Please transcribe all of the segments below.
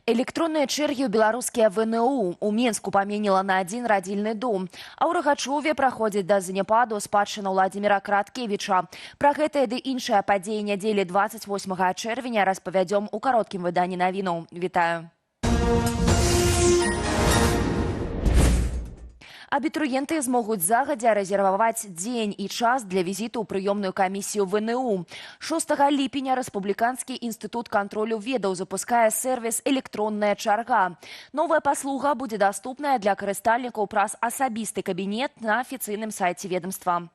Электронныя чэргі ў беларускія ВНУ. У Менску паменіла на адзін радзільны дом. А ў Рагачове праходзіць да заняпаду спадчына Уладзіміра Караткевіча. Пра гэтыя ды іншыя падзеі нядзелі 28 чэрвеня распавядзём у кароткім выданні навінаў. Вітаю! Абітурыенты змогуць загадзя рэзерваваць дзень і час для візіту ў прыёмную камісію ВНУ. 6 ліпеня Рэспубліканскі інстытут кантролю ведаў запускае сервіс «Электронная чарга». Новая паслуга будзе даступная для карыстальнікаў праз асабісты кабінет на афіцыйным сайце ведомства.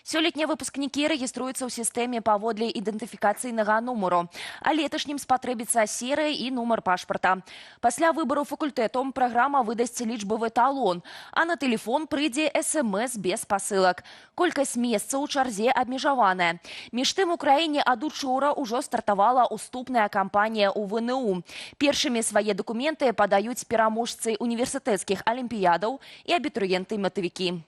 Сёлетнія выпускнікі рэгіструюцца ў сістэме паводле ідэнтыфікацыйнага нумару, а леташнім спатрэбіцца серыя і нумар пашпарта. Пасля выбару факультэтом праграма выдасць лічбавы талон, а на тэлефон прыйдзе СМС без пасылак. Колькасць месцаў у чарзе абмежаваная. Між тым у краіне ад учора ўжо стартавала уступная кампанія ў ВНУ. Першымі свае дакументы падаюць пераможцы універсітэцкіх алімпіядаў і абітурыенты-матавікі.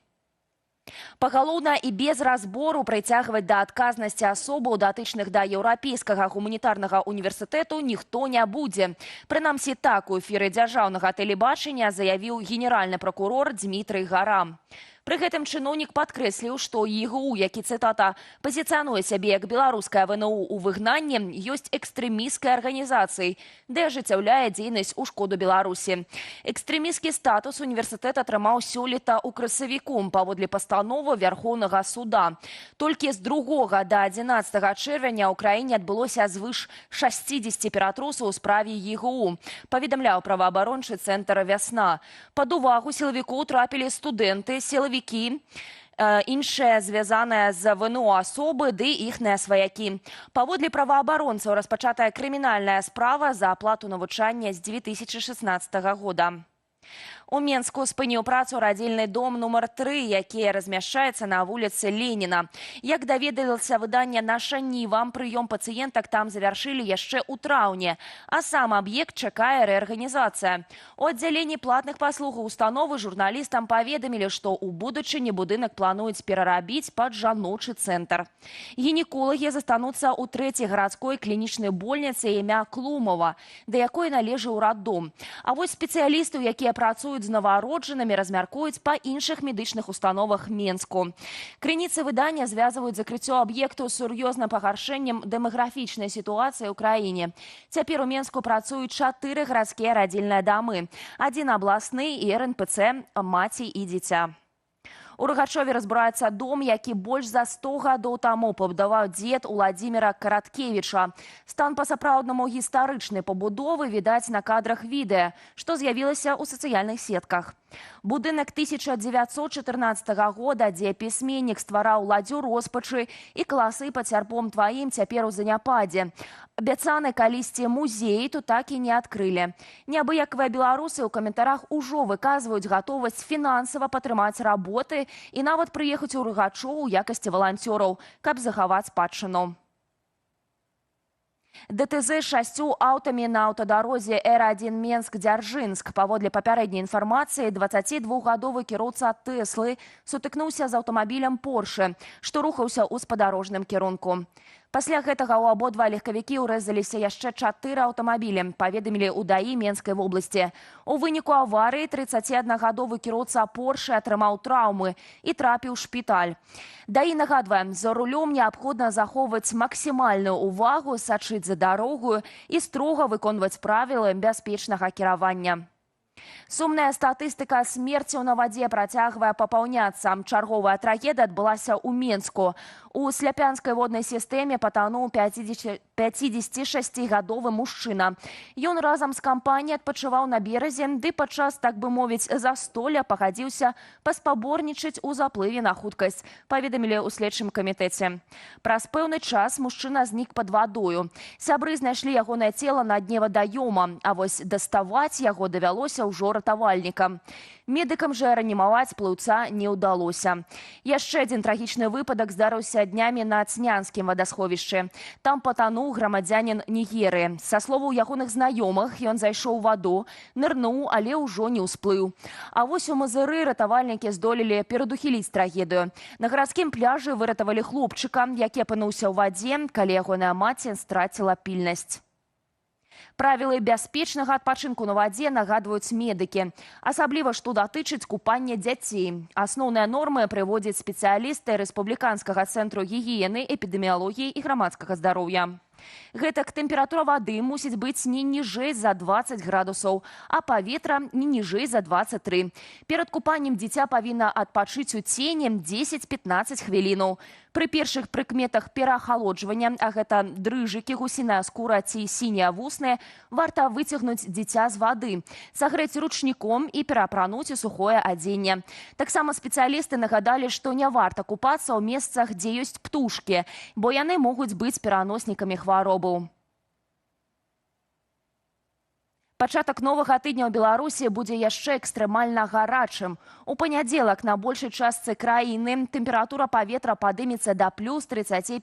Пагалоўна і без разбору прыцягваць да адказнасці асобаў, датычных да Еўрапейскага гуманітарнага універсітэту, ніхто не будзе. Прынамсі так у эфіры дзяржаўнага тэлебачання заявіў генеральны пракурор Дмітрый Гара. Пры гэтым чыноўнік падкрэсліў, што ЕГУ, які, цытата, пазіцыянуе сябе як беларуская ВНУ ў выгнанні, ёсць экстрэмісцкай арганізацыяй, ды ажыццяўляе дзейнасць у шкоду Беларусі. Экстрэмісцкі статус універсітэт атрымаў сёлета ў красавіку паводле пастановы Вярхоўнага суда. Толькі з 2 да 11 чэрвеня ў краіне адбылося звыш 60 ператрусаў у справе ЕГУ, паведамляў праваабарончы цэнтр «Вясна». Пад увагу сілавікоў трапілі студэнты, сілавікі, іншыя звязаныя з ВНУ асобы ды іхныя сваякі. Паводле праваабаронцаў распачатая крымінальная справа за аплату навучання з 2016 года. У Менску спыніў працу радзільны дом нумар 3, які размяшчаецца на вуліцы Леніна. Як даведалася выданне «Наша Ніва», прыём пацыентак там завяршылі яшчэ ў траўні, а сам аб'ект чакае рэарганізацыя. У аддзяленні платных паслуг установы журналістам паведамілі, што ў будучыні будынак плануюць перарабіць пад жаночы цэнтр. Гінеколагі застануцца ў трэцяй гарадской клінічнай больніцы імя Клумова, да якой належыў раддом. А вось спецыялістаў, якія працуюць з нованароджанымі, размяркуюць па іншых медычных установах Менску. Крыніцы выдання звязваюць закрыццё аб'екту з сур'ёзным пагаршэннем дэмаграфічнай сітуацыі ў краіне. Цяпер у Менску працуюць 4 гарадскія радзільныя дамы, адзін абласны і РНПЦ «Маці і дзіця». У Рагачове разбураецца дом, які больш за 100 гадоў таму пабудаваў дзед Уладзіміра Караткевіча. Стан па-сапраўднаму гістарычнай пабудовы відаць на кадрах відэа, што з'явілася ў сацыяльных сетках. Будынак 1914 года, дзе пісьменнік ствараў «Ладдзю роспачы» і «Каласы пад сярпом тваім», цяпер у заняпадзе. Абяцаны калісьці музей тут так і не адкрылі. Неабыякавыя беларусы ў каментарах ужо выказваюць гатовасць фінансава падтрымаць работы і нават прыехаць у Рагачоў у якасці валанцёраў, каб захаваць спадчыну. ДТЗ з 6 аўтамі на аўтадарозе Р1 Менск-Дзяржынск. Паводле папярэдняй інфармацыі, 22-гадовы кіроўца Тэслы сутыкнуўся з аўтамабілем Порше, што рухаўся ў спадарожным кірунку. Пасля гэтага ў абодва легкавікі ўрэзаліся яшчэ 4 аўтамабілі, паведамілі ў ДАІ Менскай вобласці. У выніку аварыі 31-гадовы кіроўца Порше атрымаў траўмы і трапіў у шпіталь. ДАІ нагадвае, за рулём неабходна захоўваць максімальную увагу, сачыць за дарогаю і строга выконваць правілы бяспечнага кіравання. Сумная статыстыка смерцяў на вадзе працягвае папаўняцца. Чарговая трагедыя адбылася ў Менску. У сляпянскай воднай сістэме патануў 56-гадовы мужчына. Ён разам з кампаніяй адпачываў на беразе, ды падчас, так бы мовіць, застолля пагадзіўся паспаборнічаць у заплыве на хуткасць, паведамілі ў следчым камітэце. Праз пэўны час мужчына знік пад вадою. Сябры знайшлі ягонае цела на дне вадаёма, а вось даставаць яго давялося ўжо ратавальнікам. Медыкам жа рэанімаваць плыўца не ўдалося. Яшчэ адзін трагічны выпадак здарыўся днямі на Цнянскім вадасховішчы. Там патануў грамадзянін Нігерыі. Са словаў ягоных знаёмых, ён зайшоў у ваду, нырнуў, але ўжо не ўсплыў. А вось у Мазыры ратавальнікі здолелі перадухіліць трагедыю. На гарадскім пляжы выратавалі хлопчыка, які апынуўся ў вадзе, калі ягоная маці страціла пільнасць. Правілы бяспечнага адпачынку на вадзе нагадваюць медыкі. Асабліва, што датычыць купання дзяцей. Асноўныя нормы прыводзяць спецыялісты Рэспубліканскага цэнтру гігіены, эпідэміялогіі і грамадскага здароўя. Гэтак, тэмпература вады мусіць быць не ніжэй за 20 градусаў, а паветра не ніжэй за 23. Перад купаннем дзіця павінна адпачыць у цені 10-15 хвілінаў. Пры першых прыкметах пераахалоджвання, а гэта дрыжыкі, гусіная скура ці сінія вусны, варта выцягнуць дзіця з вады, сагрэць ручніком і пераапрануць у сухое адзенне. Таксама спецыялісты нагадалі, што не варта купацца ў месцах, дзе ёсць птушкі, бо яны могуць быць пераноснікамі хваробаў. Пачатак новага тыдня ў Беларусі будзе яшчэ экстрэмальна гарачым. У панядзелак на большай частцы краіны тэмпература паветра падымецца да плюс 35,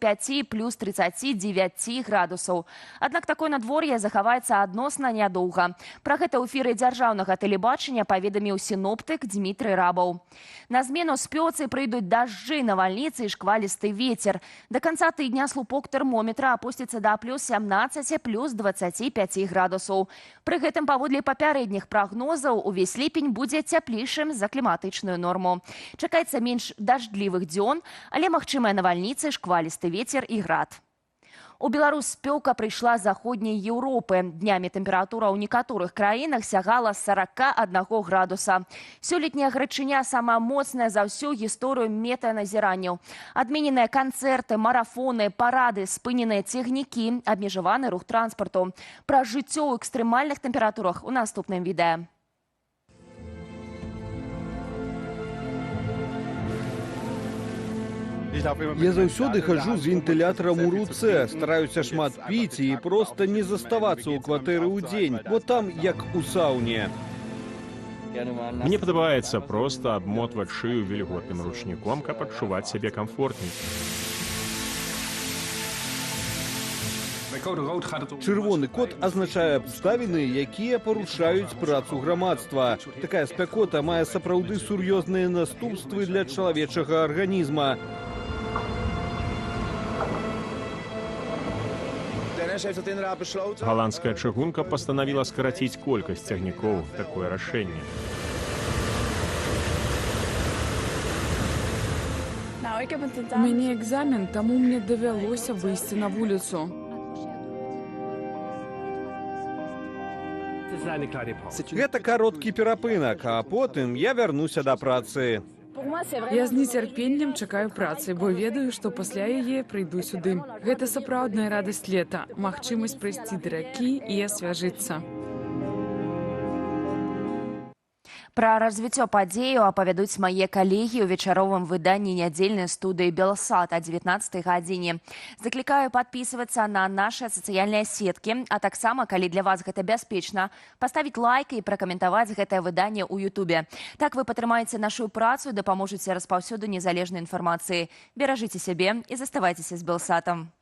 плюс 39 градусаў. Аднак такое надвор'е захаваецца адносна нядоўга. Пра гэта ў эфіры дзяржаўнага тэлебачання паведаміў сіноптык Дмітрый Рабаў. На змену спёцы прыйдуць дажджы, навальніцы і шквалісты ветер. Да канца тыдня слупок тэрмометра апусціцца да плюс 17, плюс 25 градусаў. Пры гэтым, паводле папярэдніх прагнозаў, увесь ліпень будзе цяплейшым за кліматычную норму. Чакаецца менш дажджлівых дзён, але магчымыя навальніцы, шквалісты ветер і град. У Беларусь спёка прыйшла з заходняй Еўропы. Днямі тэмпература ў некаторых краінах сягала 41 градуса. Сёлетняя гарачыня самая моцная за ўсю гісторыю метэаназіранняў. Адмененыя канцэрты, марафоны, парады, спыненыя цягнікі, абмежаваны рух транспарту. Пра жыццё ў экстрэмальных тэмпературах у наступным відэа. Я заўсёды хаджу з вентылятарам у руцэ, стараюся шмат піць і проста не заставацца ў кватэры ў дзень, бо там як у сауне. Мне падабаецца проста абмотваць шыю вільготным ручніком, каб адчуваць сябе камфортней. Чырвоны код азначае абставіны, якія парушаюць працу грамадства. Такая спякота мае сапраўды сур'ёзныя наступствы для чалавечага арганізма. Галандская чыгунка пастанавіла скараціць колькасць цягнікоў. Такое рашэнне. У мяне экзамен, таму мне давялося выйсці на вуліцу. Гэта кароткі перапынак, а потым я вярнуся да працы. Я з нецярпеннем чакаю працы, бо ведаю, што пасля яе прыйду сюды. Гэта сапраўдная радасць лета, магчымасць прыйсці да ракі і асвяжыцца. Пра развіццё падзеяў апавядуць мае калегі ў вечаровым выданні нядзельнай студыі «Белсат» а 19 гадзіне. Заклікаю падпісвацца на нашыя сацыяльныя сеткі, а таксама, калі для вас гэта бяспечна, паставіць лайк і пракаментаваць гэтае выданне ў Ютубе. Так вы падтрымаеце нашу працу і дапаможаце распаўсюду незалежнай інфармацыі. Беражыце сябе і заставайцеся з «Белсатам».